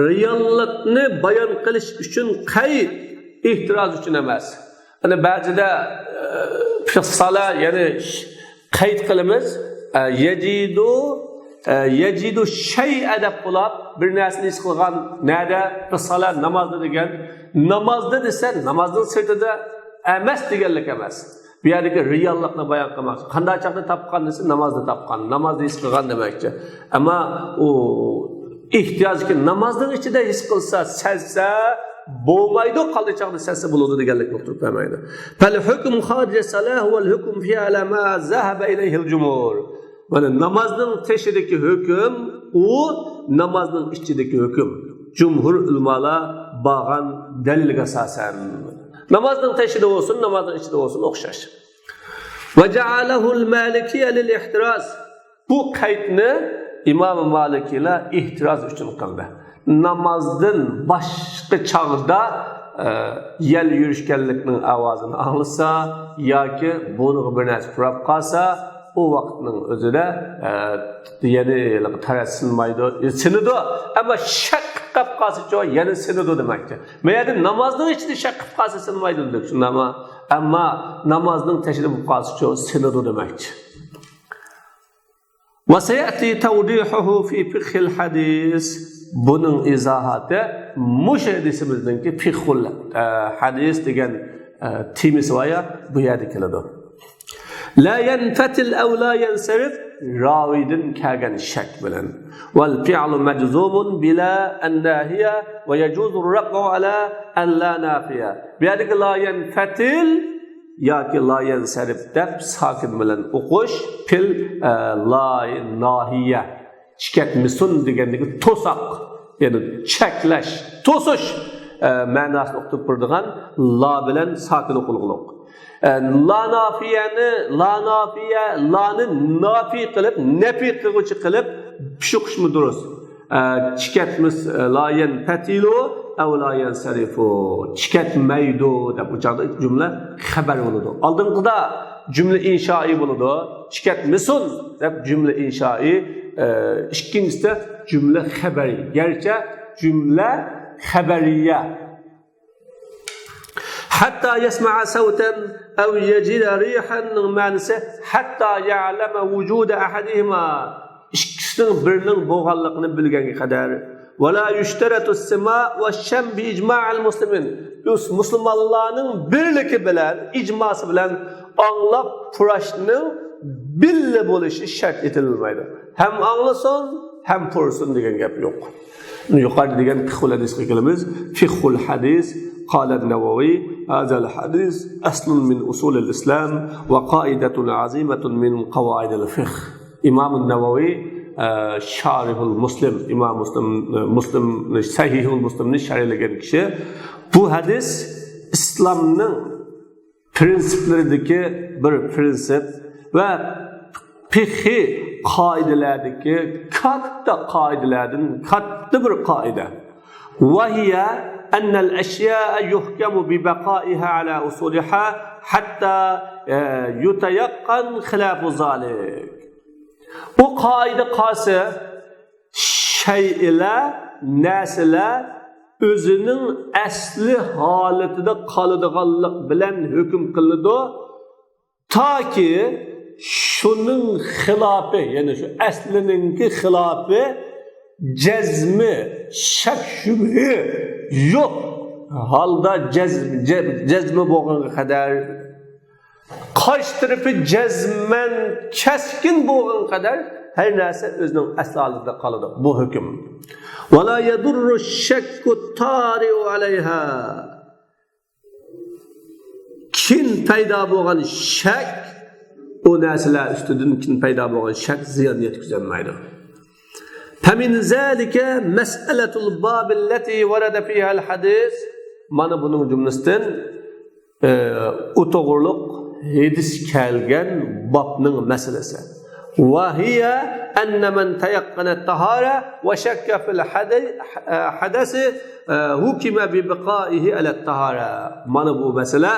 رېئاللىقنى بايان قىلىش ئۈچۈن قەيت، ئېھتىراز ئۈچۈن ئەمەس. يەنى بەزىدە، ئە، في الصلاة، يەنى ش-، قەيت قىلىمىز. ئە، يەجىدۇ، ئە، يەجىدۇ شەيئە دەپ بولۇپ، بىر نەرسىنى ھېس قىلغان، نەدە؟ في الصلاة، نامازدا دېگەن. نامازدا دېسە، نامازنىڭ سىرتىدا ئەمەس دېگەنلىك ئەمەس. بۇ يەردىكى رېئاللىقنى بايان قىلماقچى. قانداق چاغدا تاپقان دېسە، نامازدا تاپقان، نامازدا ھېس قىلغان دېمەكچى. ئەمما ئۇ ئېھتىياجكى نامازنىڭ ئىچىدە ھېس قىلسا، سەزسە بولمايدۇ، قالدى چاغدا سەزسە بولىدۇ دېگەنلىكنى ئۇقتۇرۇپ بەرمەيدۇ. فالحكم خارج الصلاة هو الحكم فيها على ما ذهب إليه الجمهور. مانا نامازنىڭ تېشىدىكى ھۆكۈم، ئۇ نامازنىڭ ئىچىدىكى ھۆكۈم. جۇمھۇر ئۆلىمالار بارغان دەلىلگە ئاساسەن. نامازنىڭ تېشىدا بولسۇن، نامازنىڭ ئىچىدە بولسۇن، ئوخشاش. وجعله المالكية للاحتراز. بۇ قەيتنى ئىمام مالىكىيلار ئېھتىراز ئۈچۈن قىلدى. نامازدىن باشقا چاغدا، ئە، يەل يۈرۈشكەنلىكنىڭ ئاۋازىنى ئاڭلىسا ياكى بۇرنىغا بىر نەرسە پۇراپ قالسا، ئۇ ۋاقىتنىڭ ئۆزىدە، ئە، يەنى تەرەت سىنمايدۇ، سىنىدۇ. ئەمما شەك قىلىپ قالسىچۇ، يەنە سىنىدۇ دېمەكچى. مەيەردە نامازنىڭ ئىچىدە شەك قىلىپ قالسا سىنمايدۇ دېدۇق، شۇنداقمۇ؟ ئەمما نامازنىڭ تېشىدا بولۇپ قالسىچۇ، سىنىدۇ دېمەكچى. وسيأتي توضيحه في فقه الحديث. بۇنىڭ ئىزاھاتى مۇشۇ ھەدىسىمىزنىڭكى فىقھۇل، ئە، ھەدىس دېگەن، ئە، تېمىسى بار يا، بۇ يەردە كېلىدۇ. لا ينفتل أو لا ينصرف، راۋىدىن كەلگەن شەك بىلەن. والفعل مجزوم بلا الناهية ويجوز الرفع على أن لا نافية. بۇ يەردىكى لا ينفتل ياكى لا ينصرف دەپ ساكىن بىلەن ئوقۇش، پىل، ئە، لا ناھىيە، چىكەتمىسۇن دېگەندىكى توساق، يەنى چەكلەش، توسۇش، ئە، مەناسىنى ئۇقتۇرۇپ بېرىدىغان لا بىلەن ساكىن ئوقۇلغۇلۇق. ئە، لا نافىيەنى، لا نافىيە، لانى نافىي قىلىپ، نەپىي قىلغۇچى قىلىپ، پىشۇقۇشمۇ دۇرۇس. ئە، چىكەتمىس، ئە، لا يەنپەتىلۇ ئەۋ لا يەنسەرىفۇ. چىكەتمەيدۇ دەپ، ئۇ چاغدا جۈملە خەبەر بولىدۇ. ئالدىنقىدا جۈملە ئىنشائى بولىدۇ. چىكەتمىسۇن دەپ جۈملە ئىنشائى، ئە، ئىككىنچىسىدە جۈملە خەبەرى. گەرچە جۈملە خەبەرىيە. ھەتتا يەسمەئە سەۋتەن ئەۋ يەجىدە رىيھەننىڭ مەنىسى ھەتتا يەئلەمە ۋۇجۇدە ئەھەدىھىما. ئىككىسىنىڭ بىرىنىڭ بولغانلىقىنى بىلگەنگە قەدەر. ۋە لا يۇشتەرەتۇ سىما ۋە شەم بى ئىجمائىل مۇسلىمىن. مۇسۇلمانلارنىڭ بىرلىكى بىلەن، ئىجماسى بىلەن ئاڭلاپ پۇراشنىڭ بىللە بولۇشى شەرت ئېتىلمايدۇ. ھەم ئاڭلىسۇن، ھەم پۇرىسۇن دېگەن گەپ يوق. يۇقىرىدا دېگەن فىقھۇل ھەدىسقا كېلىمىز. فىقھۇل ھەدىس، قالە نەۋەۋى، ھازەل ھەدىس ئەسلۇن مىن ئۇسۇلىل ئىسلام ۋە قائىدەتۇن ئەزىمەتۇن مىن قەۋائىدىل فىقھ. ئىمام نەۋەۋى، ئە، شارىھۇل مۇسلىم، ئىمام مۇسلىم، مۇسلىم، سەھىھۇل مۇسلىمنى شەرھلىگەن كىشى. بۇ ھەدىس ئىسلامنىڭ پرىنسىپلىرىدىكى بىر پرىنسىپ ۋە فىقھىي قائىدىلەردىكى كاتتا قائىدىلەردىن كاتتا بىر قائىدە. وهي أن الأشياء يحكم ببقائها على أصولها حتى، ئە، يتيقن خلاف ذلك. ئۇ قائىدە قالسا، شەيئىلەر، نەرسىلەر ئۆزىنىڭ ئەسلى ھالىتىدە قالىدىغانلىق بىلەن ھۆكۈم قىلىنىدۇ. تاكى شۇنىڭ خىلاپى، يەنى شۇ ئەسلىنىڭكى خىلاپى، جەزمى، شەك شۈبھە يوق ھالدا جەزم-، جە-، جەزمى بولغانغا قەدەر، قارشى تەرىپى جەزمەن كەسكىن بولغان قەدەر ھەر نەرسە ئۆزىنىڭ ئەسلى ھالىتىدە قالىدۇ. بۇ ھۆكۈم. ولا يضر الشك الطارئ عليها. كېيىن پەيدا بولغان شەك، ئۇ نەرسىلەر ئۈستىدىن كېيىن پەيدا بولغان شەك زىيان يەتكۈزەلمەيدۇ. فمن ذلك مسألة الباب التي ورد فيها الحديث. مانا بۇنىڭ جۈملىسىدىن، ئى، ئۇ توغرۇلۇق ھەدىس كەلگەن بابنىڭ مەسىلىسى. وهي أن من تيقن الطهارة وشك في الحدث، ئى، حكم ببقائه على الطهارة. مانا بۇ مەسىلە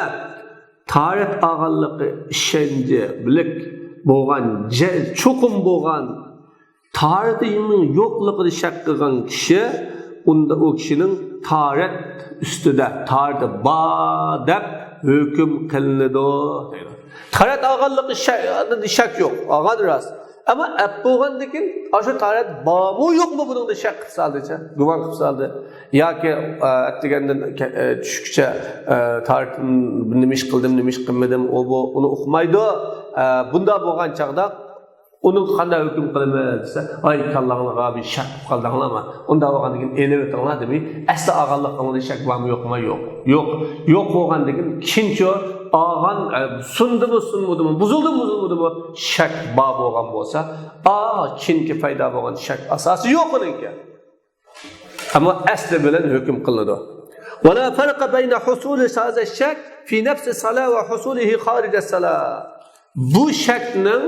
تاھارەت ئالغانلىقى ئىشەنچلىك بولغان، جە-، چوقۇم بولغان تاھارىتىنىڭ يوقلۇقىدا شەك قىلغان كىشى، ئۇندا ئۇ كىشىنىڭ تاھارەت ئۈستىدە، تاھارىتى بار دەپ ھۆكۈم قىلىنىدۇ دەيدۇ. تاھارەت ئالغانلىقى شەك، شەك يوق، ئالغان راست. ئەمما ئەپ بولغاندىن كېيىن، ئاشۇ تاھارەت بارمۇ يوقمۇ بۇنىڭدا شەك قىلىپ سالدىچە، گۇمان قىلىپ سالدى. ياكى، ئە، ئەتىگەندىن كە-، ئە، چۈشكىچە، ئە، تاھارەت، نېمە ئىش قىلدىم، نېمە ئىش قىلمىدىم، ئۇ بۇ، ئۇنى ئۇقمايدۇ. ئە، بۇنداق بولغان چاغدا ئۇنىڭغا قانداق ھۆكۈم قىلىمىز دېسە، ئاي، كاللاڭلارغا بىر شەك قىلىپ قالدىڭلارمۇ؟ ئۇنداق بولغاندىن كېيىن ئېلىۋېتىڭلار دېمەي، ئەسلى ئالغانلىقىڭلاردا شەك بارمۇ يوقمۇ؟ يوق. يوق. يوق بولغاندىن كېيىن كېيىنچە ئالغان، ئە، سۇندىمۇ سۇنمىدىمۇ، بۇزۇلدىمۇ بۇزۇلمىدىمۇ، شەك بار بولغان بولسا، ئا، كېيىنكى پەيدا بولغان شەك ئاساسى يوق ئۇنىڭكى. ئەمما ئەسلى بىلەن ھۆكۈم قىلىنىدۇ. ولا فرق بين حصول هذا الشك في نفس الصلاة وحصوله خارج الصلاة. بۇ شەكنىڭ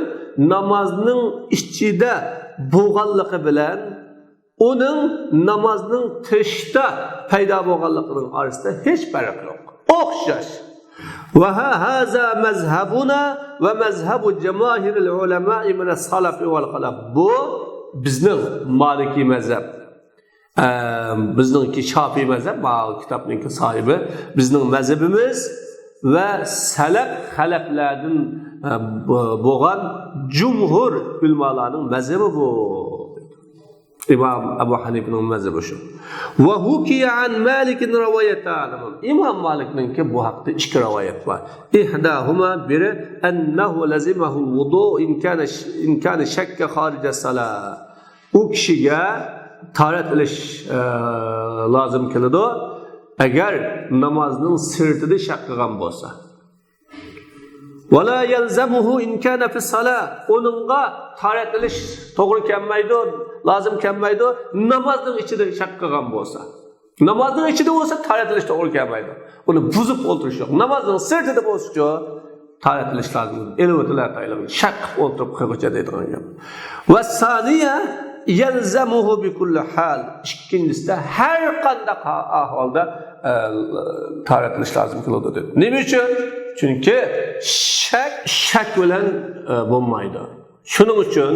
نامازنىڭ ئىچىدە بولغانلىقى بىلەن ئۇنىڭ نامازنىڭ تىشتا پەيدا بولغانلىقىنىڭ ئارىسىدا ھېچ پەرق يوق. ئوخشاش. وهذا مذهبنا ومذهب جماهير العلماء من السلف والخلف. بۇ بىزنىڭ مالىكىي مەزھەپ. ئە، بىزنىڭكى شافىي مەزھەپ، ماۋۇ كىتابنىڭكى ساھىبى، بىزنىڭ مەزھىپىمىز ۋە سەلەپ، خەلەپلەردىن، ئە، بو-، بولغان جۇمھۇر ئۆلىمالارنىڭ مەزھىپى بۇ. ئىمام ئەبۇ ھەنىفىنىڭ مەزھىپى شۇ. وحكي عن مالك روايتان. ئىمام مالىكنىڭكى بۇ ھەقتە ئىككى رىۋايەت بار. إحداهما، بىرى، أنه لزمه الوضوء إن كان، إن كان شك خارج الصلاة. ئۇ كىشىگە تاھارەت ئېلىش، ئە، لازىم كېلىدۇ، ئەگەر نامازنىڭ سىرتىدا شەك قىلغان بولسا. ولا يلزمه إن كان في الصلاة. ئۇنىڭغا تاھارەت ئېلىش توغرا كەلمەيدۇ، لازىم كەلمەيدۇ، نامازنىڭ ئىچىدە شەك قىلغان بولسا. نامازنىڭ ئىچىدە بولسا، تاھارەت ئېلىش توغرا كەلمەيدۇ. ئۇنى بۇزۇپ ئولتۇرۇش يوق. نامازنىڭ سىرتىدا بولسىچۇ، تاھارەت ئېلىش لازىم. ئېلىۋېتىلە تايلىغان. شەك قىلىپ ئولتۇرۇپ قىلغۇچە دەيدىغان گەپ. والثانية، يلزمه بكل حال. ئىككىنچىسىدە ھەر قانداق ئەھۋالدا، ئە، تاھارەت قىلىش لازىم كېلىدۇ دېدى. نېمە ئۈچۈن؟ چۈنكى شەك، شەك بىلەن، ئە، بولمايدۇ. شۇنىڭ ئۈچۈن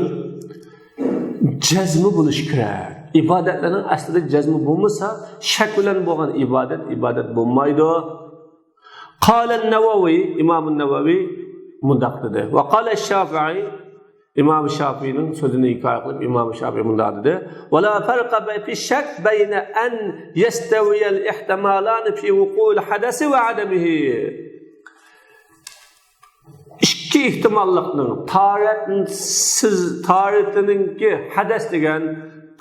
جەزمى بولۇشى كېرەك. ئىبادەتلەرنىڭ ئەسلىدە جەزمى بولمىسا، شەك بىلەن بولغان ئىبادەت ئىبادەت بولمايدۇ. قال النووي، ئىمام نەۋەۋى مۇنداق دېدى. وقال الشافعي، ئىمام شافىئىنىڭ سۆزىنى ھېكايە قىلىپ، ئىمام شافىئى مۇنداق دېدى. ولا فرق في الشك بين أن يستوي الاحتمالان في وقوع الحدث وعدمه. ئىككى ئېھتىماللىقنىڭ، تاھارەتسىز، تاھارىتىنىڭكى ھەدەس دېگەن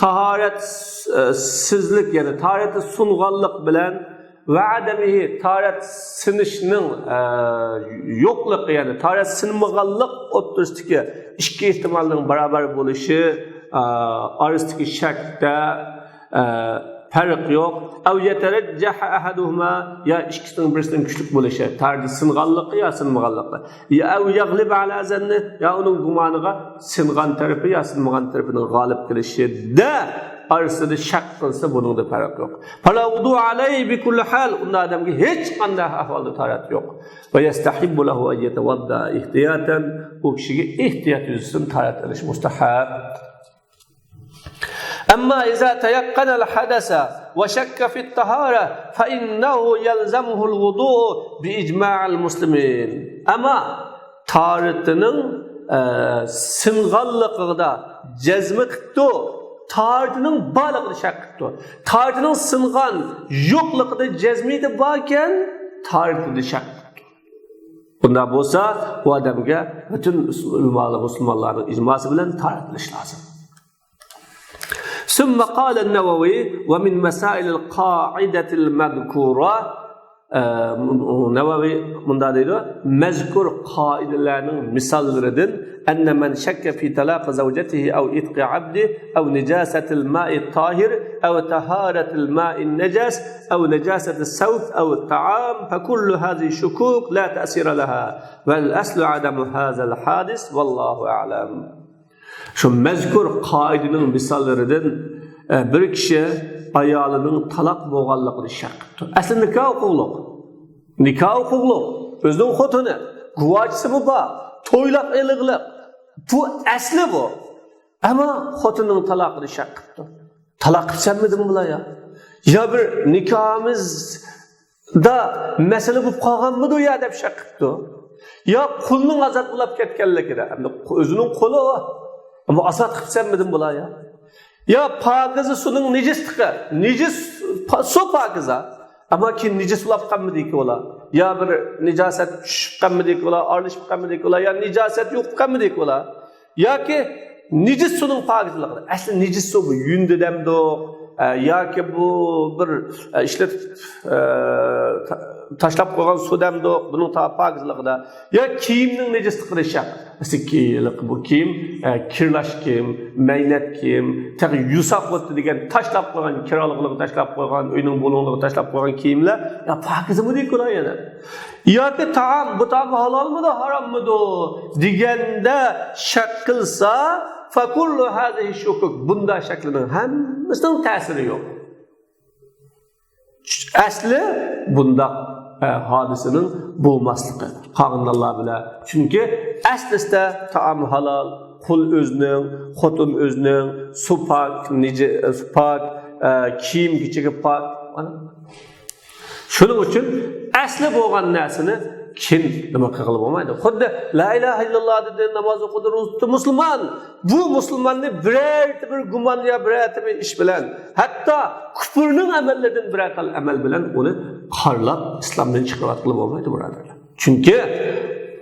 تاھارەتسىزلىك، يەنى تاھارىتى سۇنغانلىق بىلەن ۋە ئەدەمىھى، تاھارەت سىنىشنىڭ، ئە، يوقلۇقى، يەنى تاھارەت سىنمىغانلىق ئوتتۇرىسىدىكى ئىككى ئېھتىمالنىڭ باراۋەر بولۇشى، ئە، ئارىسىدىكى شەكتە، ئە، پەرق يوق. ئەۋ يەتەرەججەھ ئەھەدۇھۇما، يا ئىككىسىنىڭ بىرسىنىڭ كۈچلۈك بولۇشى، تاھارىتى سىنغانلىقى يا سىنمىغانلىقى. يا ئەۋ يەغلىبە ئەلا زەننى، يا ئۇنىڭ گۇمانىغا سىنغان تەرىپى يا سىنمىغان تەرىپىنىڭ غالىب كېلىشىدە ئارىسىدا شەك قىلسا، بۇنىڭدا پەرق يوق. فلا ۋۇزۇئە ئەلەيھى بىكۇللى ھال، ئۇنداق ئادەمگە ھېچقانداق ئەھۋالدا تاھارەت يوق. ۋە يەستەھىببۇ لەھۇ ئەن يەتەۋەددەئە ئېھتىياتەن، ئۇ كىشىگە ئېھتىيات يۈزىسىدىن تاھارەت ئېلىش مۇستەھەب. أما إذا تيقن الحدث وشك في الطهارة فإنه يلزمه الوضوء بإجماع المسلمين. ئەمما تاھارىتىنىڭ، ئە، سىنغانلىقىدا جەزمى قىپتۇ، تاھارىتىنىڭ بارلىقىدا شەك قىپتۇ. تاھارىتىنىڭ سىنغان يوقلۇقىدا جەزمىيىتى باركەن، تاھارىتىدە شەك قىپتۇ. بۇنداق بولسا، بۇ ئادەمگە پۈتۈن ئۆلىمالار، مۇسۇلمانلارنىڭ ئىجماسى بىلەن تاھارەت قىلىش لازىم. ثم قال النووي ومن مسائل القاعدة المذكورة، ئە، نەۋەۋى مۇنداق دەيدۇ، مەزكۇر قائىدىلەرنىڭ مىساللىرىدىن، أن من شك في طلاق زوجته أو عتق عبده أو نجاسة الماء الطاهر أو طهارة الماء النجس أو نجاسة الثوب أو الطعام فكل هذه الشكوك لا تأثير لها والأصل عدم هذا الحادث والله أعلم. شۇ مەزكۇر قائىدىنىڭ مىساللىرىدىن، ئە، بىر كىشى ئايالىنىڭ تالاق بولغانلىقىنى شەك قىپتۇ. ئەسلى نىكاھ ھوقۇقلۇق. نىكاھ ھوقۇقلۇق. ئۆزىنىڭ خوتۇنى. گۇۋاچىسىمۇ بار. تويلاپ ئېلىغلىق. بۇ ئەسلى بۇ. ئەمما خوتۇنىنىڭ تالاقىنى شەك قىپتۇ. تالاق قىپسەنمىدىم بۇلا يا؟ يا بىر نىكاھىمىز دا مەسىلە بولۇپ قالغانمىدۇ يا دەپ شەك قىپتۇ. يا قۇلنىڭ ئازاد بولاپ كەتكەنلىكىدە، ئەمدى ئۆزىنىڭ قۇلى ئۇ. ئەمما ئازاد قىپسەنمىدىم بۇلا يا؟ يا پاكىزە سۇنىڭ نىجىسلىقى، نىجىس پا-، سۇ پاكىزە. ئەمما كېيىن نىجىس بولاپ قالمىدىكى ئۇلا. يا بىر نىجاسەت چۈشۈپ قالمىدىكى ئۇلا، ئارىلىشىپ قالمىدىكى ئۇلا، يا نىجاسەت يوقىپ قالمىدىكى ئۇلا. ياكى نىجىس سۇنىڭ پاكىزلىقىدا. ئەسلى نىجىس سۇ بۇ يۇيۇندى دەمدۇق، ئە، ياكى بۇ بىر، ئە، ئىشلىتىپ، ئە، تا-، تاشلاپ قويغان سۇ دەمدۇق، بۇنىڭ تا-، پاكىزلىقىدا. يا كىيىمنىڭ نىجىسلىقىدا شەك. ئەسلى كى-، بۇ كىيىم، ئە، كىرلاش كىيىم، مەينەت كىيىم، تېخى يۇساپ بوپتۇ دېگەن تاشلاپ قويغان، كىرالىقلىقى تاشلاپ قويغان، ئۆينىڭ بۇلۇڭلۇقى تاشلاپ قويغان كىيىملەر، يا پاكىزمۇ دېيىكۇلا يەنە. ياكى تائام، بۇ تائام ھالالمىدۇ، ھاراممىدۇ دېگەندە شەك قىلسا، فكل هذه الشكوك، بۇنداق شەكلىنىڭ ھەممىسىنىڭ تەسىرى يوق. ئەسلى بۇنداق، ئە، ھادىسىنىڭ بولماسلىقى. قالغىنىلا بىلە. چۈنكى ئەسلىسىدە تائام ھالال، قۇل ئۆزىنىڭ، خوتۇن ئۆزىنىڭ، سۇ پاك، نىجى-، سۇ پاك، ئە، كىيىم كېچىكى پاك. مانا. شۇنىڭ ئۈچۈن ئەسلى بولغان نەرسىنى كېيىن نېمە قىلغىلى بولمايدۇ. خۇددى لا ئىلاھە ئىللاللا دېدى، ناماز ئوقۇدى، روزا تۇتتى، مۇسۇلمان. بۇ مۇسۇلماننى بىرەر بىر گۇمان يا بىرەر بىر ئىش بىلەن، ھەتتا كۇپۇرنىڭ ئەمەللىرىدىن بىرەر خىل ئەمەل بىلەن ئۇنى قارىلاپ ئىسلامدىن چىقىرىۋەتكىلى بولمايدۇ، بۇرادەرلەر. چۈنكى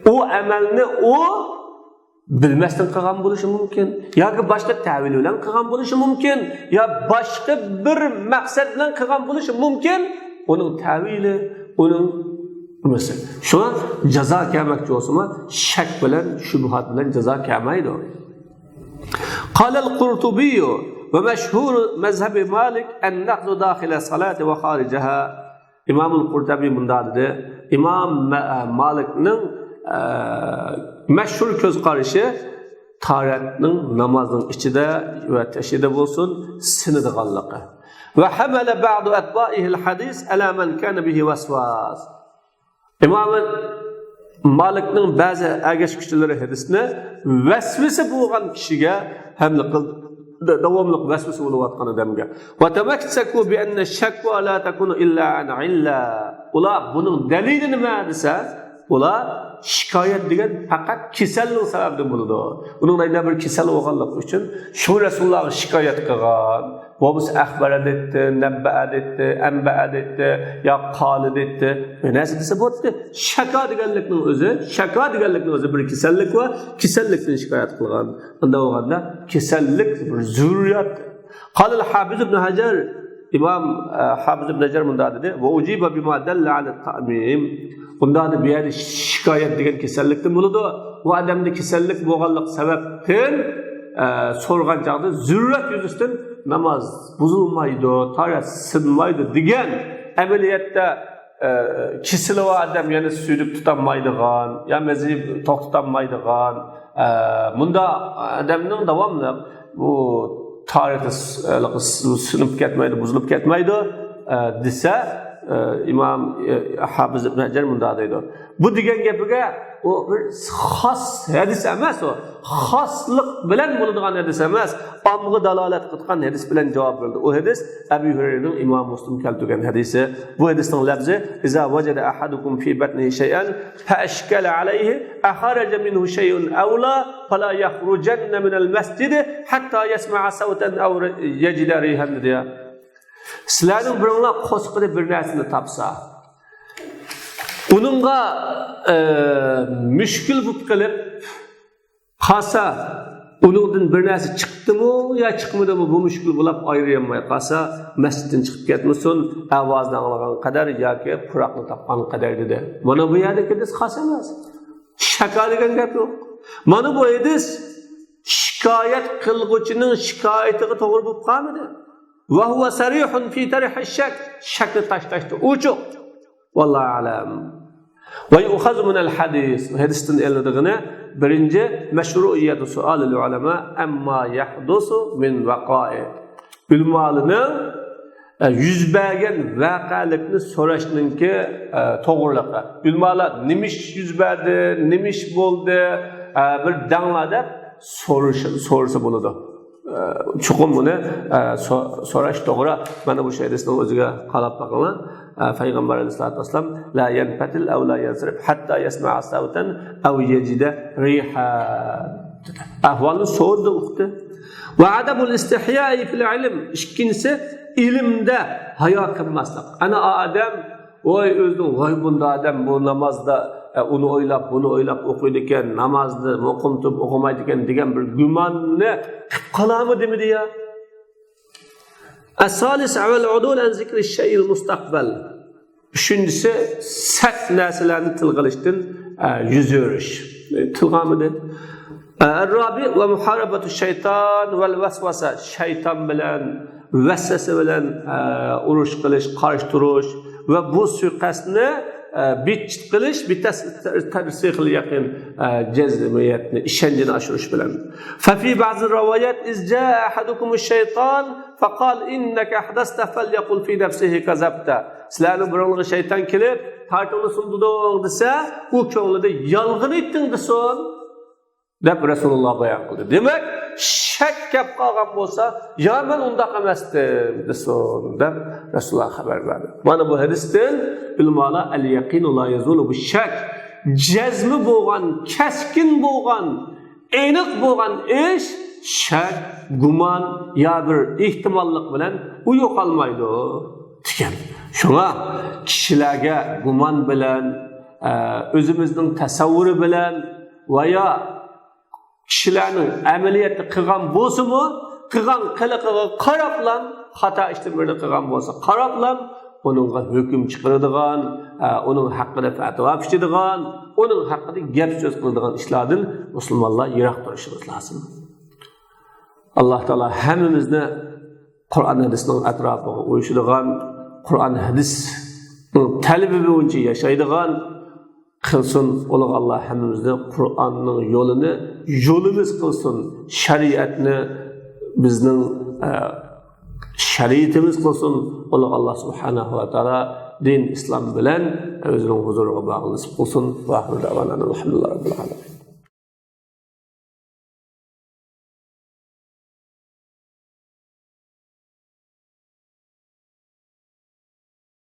ئۇ ئەمەلنى ئۇ بىلمەستىن قىلغان بولۇشى مۇمكىن ياكى باشقا تەۋىل بىلەن قىلغان بولۇشى مۇمكىن يا باشقا بىر مەقسەت بىلەن قىلغان بولۇشى مۇمكىن. ئۇنىڭ تەۋىلى، ئۇنىڭ نېمىسى. شۇڭا جازا كەلمەكچى بولسىمۇ، شەك بىلەن، شۇبھات بىلەن جازا كەلمەيدۇ. قال القرطبي ومشهور مذهب مالك النقض داخل الصلاة وخارجها. ئىمامۇل قۇرتۇبى مۇنداق دېدى، ئىمام مە-، مالىكنىڭ، ئە، مەشھۇر كۆز قارىشى، تاھارەتنىڭ نامازنىڭ ئىچىدە ۋە تېشىدا بولسۇن، سىنىدىغانلىقى. وحمل بعض أتباعه الحديث على من كان به وسواس. ئىمام مالىكنىڭ بەزى ئەگەشكۈچىلىرى ھەدىسنى ۋەسۋەسە بولغان كىشىگە ھەملە قىلدى. داۋاملىق ۋەسۋەسە بولۇۋاتقان ئادەمگە. وتمسكوا بأن الشكوى لا تكون إلا عن علة. ئۇلار بۇنىڭ دەلىلى نېمە دېسە، ئۇلار شىكايەت دېگەن پەقەت كېسەلنىڭ سەۋەبىدىن بولىدۇ. ئۇنىڭدا يەنە بىر كېسەل بولغانلىقى ئۈچۈن شۇ رەسۇلۇللاغا شىكايەت قىلغان. بولمىسا ئەخبەر دېيتتى، نەببەئە دېيتتى، ئەنبەئە دېيتتى، يا قالە دېيتتى. بىر نەرسە دېسە بولاتتى. شەكا دېگەنلىكنىڭ ئۆزى، شەكا دېگەنلىكنىڭ ئۆزى بىر كېسەللىك ۋە كېسەللىكتىن شىكايەت قىلغان. ئۇنداق بولغاندا كېسەللىك بىر زۆرۈرىيەت. قال الحافظ ابن حجر، ئىمام، ئە، ھافىز ئىبن ھەجەر مۇنداق دېدى، وأجيب بما دل على التعميم. ئۇنداق دېدى، بۇ يەردە شىكايەت دېگەن كېسەللىكتىن بولىدۇ. ئۇ ئادەمدە كېسەللىك بولغانلىق سەۋەبتىن، ئە، سورىغان چاغدا زۆرۈرىيەت يۈزىسىدىن ناماز بۇزۇلمايدۇ، تاھارەت سىنمايدۇ دېگەن ئەمەلىيەتتە ئە، كېسىلى بار ئادەم يەنە سۈيدۈك تۇتالمايدىغان، يا مەزى توختىتالمايدىغان، ئە، مۇنداق ئادەمنىڭ داۋاملىق بۇ تاھارىتى س-، ھېلىقى س-، سۇنۇپ كەتمەيدۇ، بۇزۇلۇپ كەتمەيدۇ، ئە، دېسە، ئە، ئىمام، ئە، ھافىز ئىبن ھەجەر مۇنداق دەيدۇ. بۇ دېگەن گېپىگە ئۇ بىر خاس ھەدىس ئەمەس ئۇ. خاسلىق بىلەن بولىدىغان ھەدىس ئەمەس. ئاممىغا دالالەت قىلىدىغان ھەدىس بىلەن جاۋاب بېرىلدى. ئۇ ھەدىس ئەبۇ ھۇرەيرىنىڭ ئىمام مۇسلىم كەلتۈرگەن ھەدىسى. بۇ ھەدىسنىڭ لەپزى، إذا وجد أحدكم في بطنه شيئا فأشكل عليه أخرج منه شيء أو لا فلا يخرجن من المسجد حتى يسمع صوتا أو يجد ريحا دېدى. سىلەرنىڭ بىرىڭلار قورسىقىدا بىر نەرسىنى تاپسا، ئۇنىڭغا، ئە، مۈشكۈل بولۇپ قېلىپ، قالسا، ئۇنىڭدىن بىر نەرسە چىقتىمۇ يا چىقمىدىمۇ، بۇ مۈشكۈل بولاپ ئايرىيالماي قالسا، مەسچىتتىن چىقىپ كەتمىسۇن، ئاۋازىنى ئاڭلىغان قەدەر ياكى پۇراقنى تاپقان قەدەر دېدى. مانا بۇ يەردىكى ھەدىس خاس ئەمەس. شەكا دېگەن گەپ يوق. مانا بۇ ھەدىس شىكايەت قىلغۇچىنىڭ شىكايىتىگە توغرا بولۇپ قالمىدى. وهو صريح في طرح الشك. شەكنى تاشلاشتا ئوچۇق. والله أعلم. ويؤخذ من الحديث. ھەدىستىن ئېلىنىدىغىنى بىرىنچى، مشروعية سؤال العلماء عما يحدث من وقائع. ئۆلىمالارنىڭ، ئە، يۈز بەرگەن ۋەقەلىكنى سوراشنىڭكى، ئە، توغرىلىقى. ئۆلىمالار نېمە ئىش يۈز بەردى، نېمە ئىش بولدى، ئە، بىر دەڭلار دەپ سورىشى، سورىسا بولىدۇ. ئە، چوقۇم بۇنى، ئە، سو-، سوراش توغرا. مانا بۇ ھەدىسنىڭ ئۆزىگە قاراپ باقىڭلار. ئە، پەيغەمبەر ئەلەيھىسسالاتۇ ۋەسسالام، لا ينفتل أو لا ينصرف حتى يسمع صوتا أو يجد ريحا. ئەھۋالنى سورىدى، ئۇقتى. وعدم الاستحياء في العلم. ئىككىنچىسى، ئىلىمدە ھايا قىلماسلىق. ئەنە ئادەم ۋاي، ئۆزىنىڭ، ۋاي، بۇنداق ئادەم بۇ نامازدا، ئە، ئۇنى ئويلاپ، بۇنى ئويلاپ ئوقۇيدىكەن، نامازنى مۇقىم تۇرۇپ ئوقۇمايدىكەن دېگەن بىر گۇماننى قىلىپ قالامۇ دېمىدى يا؟ الثالث، العدول عن ذكر الشيء المستقبل. ئۈچىنچىسى، سەت نەرسىلەرنى تىلغا ئېلىشتىن، ئە، يۈز ئۆرۈش. تىلغا ئالمىدى. الرابع، ومحاربة الشيطان والوسوسة. شەيتان بىلەن، ۋەسۋەسە بىلەن، ئە، ئۇرۇش قىلىش، قارشى تۇرۇش ۋە بۇ سۇيىقەستنى، ئە، بىتچىت قىلىش، بتس-، ترسيخ اليقين، ئە، جەزمىيەتنى، ئىشەنچنى ئاشۇرۇش بىلەن. ففي بعض الروايات، إذ جاء أحدكم الشيطان فقال إنك أحدثت فليقل في نفسه كذبت. سىلەرنىڭ بىرىڭلارغا شەيتان كېلىپ، تارتىڭنى سۇندۇردۇڭ دېسە، ئۇ كۆڭلىدە يالغان ئېيتتىڭ دېسۇن. دەپ رەسۇلۇللا بايان قىلدى. دېمەك، شەك كەپ قالغان بولسا، يا مەن ئۇنداق ئەمەستىم دېسۇن، دەپ رەسۇلۇللا خەۋەر بەردى. مانا بۇ ھەدىستىن ئۆلىمالار، اليقين لا يزول، بۇ شەك، جەزمى بولغان، كەسكىن بولغان، ئېنىق بولغان ئىش شەك، گۇمان يا بىر ئېھتىماللىق بىلەن ئۇ يوقالمايدۇ، دېگەن. شۇڭا كىشىلەرگە گۇمان بىلەن، ئە، ئۆزىمىزنىڭ تەسەۋۋۇرى بىلەن ۋە يا كىشىلەرنىڭ ئەمەلىيەتتە قىلغان بولسىمۇ، قىلغان قىلىقىغا قاراپلا، خاتا ئىشتىن بىرنى قىلغان بولسا قاراپلا، ئۇنىڭغا ھۆكۈم چىقىرىدىغان، ئە، ئۇنىڭ ھەققىدە پەتىۋا پىچىدىغان، ئۇنىڭ ھەققىدە گەپ سۆز قىلىدىغان ئىشلاردىن مۇسۇلمانلار يىراق تۇرۇشىمىز لازىم. ئاللا تائالا ھەممىمىزنى قۇرئان ھەدىسنىڭ ئەتراپىغا ئۇيۇشىدىغان، قۇرئان ھەدىسنىڭ تەلىپى بويىچە ياشايدىغان، قىلسۇن. ئۇلۇغ ئاللا ھەممىمىزنى قۇرئاننىڭ يولىنى يولىمىز قىلسۇن. شەرىئەتنى بىزنىڭ، ئە، شەرىئىتىمىز قىلسۇن. ئۇلۇغ ئاللا سۇبھانەھۇ ۋە تائالا دىن ئىسلام بىلەن ئۆزىنىڭ ھۇزۇرىغا بارغىلى نېسىپ قىلسۇن. ۋە ئاخىرۇ دەۋانا ئەنىل ھەمدۇلىللاھى رەببىل ئالەمىن.